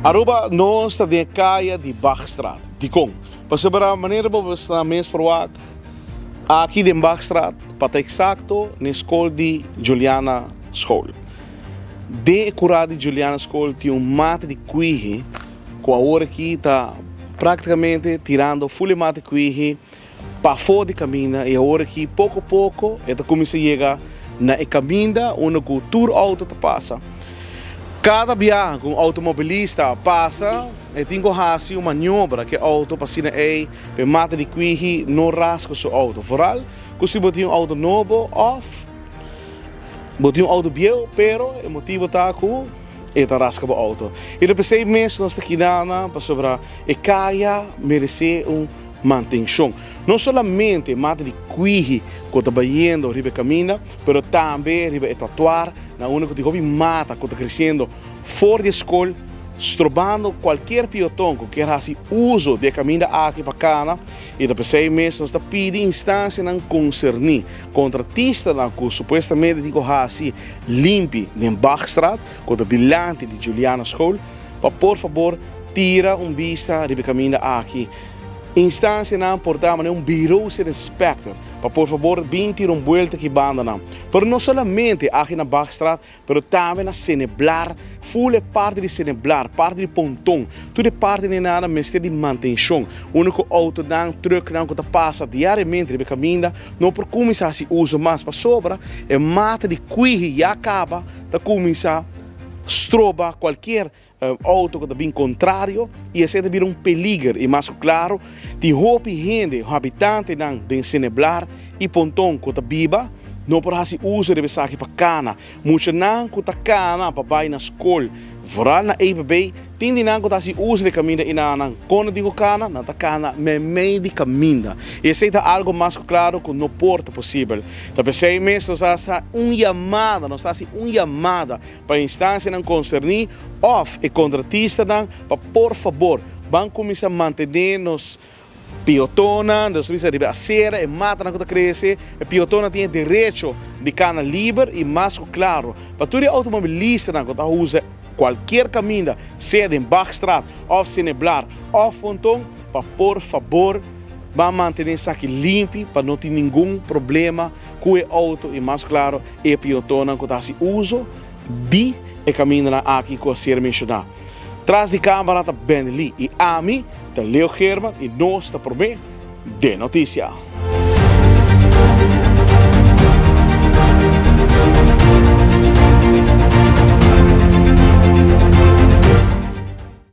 Aruba nos ta den caya di Bachstraat. Dicon? Pasobra manera bo sta mes por wak, aki den Bachstraat, pa ta exacto, na e scol di Juliana School. Den e cura di Juliana School tin un mata di kwihi cu awor aki ta practicamente tirando full e mata di kwihi pafó di caminda y awor aki poco poco e ta cuminsa yega na e caminda unda cu tur auto ta pasa. Cada biaha cu un automobilista pasa e tin cu haci un maniobra cu e auto pa asina ey pa e mata di kwihi no rasca su auto. Vooral cu si bo tin un auto nobo of bo tin un auto bieu pero e motibo ta cu e ta rasca bo auto. Y ta pesey mes nos ta kinana pasobra e caya merece un mantenshon. No solamente mata di kwihi ku ta bayendo riba e kaminda, pero tambe riba e trottoir na unda ku tin hopi mata ku ta kresiendo for di e skol, strobando kualkier pioton ku kier hasi uso di e kaminda aki pa kana. I ta p'esei mes nos ta pidi instansianan konserní, kontratistanan ku supuestamente tin ku hasi limpi den Bachstraat, ku ta dilanti di Juliana School, pa por fabor tira un bista riba e kaminda aki. Instansianan por ta manera un bureau inspector pa por fabor bin tira un buelta aki bandanan. Pero no solamente aki na Bachstraat, pero tambe na Seneblar, full e parti di Seneblar, parti di Ponton, tur e parti nenana mester di mantencion. Unda cu autonan, trucknan cu ta pasa diariamente riba e caminda no por cuminsa haci uso mas pasobra e mata di kwihi ya caba ta cuminsa stroba cualkier auto cu ta bin contrario y esey ta bira un peliger y mas cu claro tin hopi hende, habitantenan den Seneblar y Ponton cu ta biba no por haci uso riba esaki pa cana. Muchanan cu ta cana pa bay na scol, vooral na EPB, tin di nan cu ta haci uso di caminda y nan con nan tin cu cana, nan ta cana meimei di caminda y esey ta algo mas cu claro cu no por ta posibel. Ta p'esey mes nos a haci un yamada, nos ta haci un yamada pa instancianan concerni of e contratistanan pa por fabor ban cuminsa mantene nos piotonnan, nos bisa riba acera, e matanan cu ta crece, e piotonnan tin e derecho di cana liber y mas cu claro pa tur e automobilistanan cu ta usa cualkier caminda sea den Bachstraat of Seneblar of Ponton pa por fabor ban mantene esaki limpi pa no tin ningun problema cu e auto y mas claro e piotonnan ku ta hasi uso di e kamindanan aki ku a ser menshoná. Tras di kámara ta Ben Lee i ami ta Leo Geerman i nos ta promé den notisia.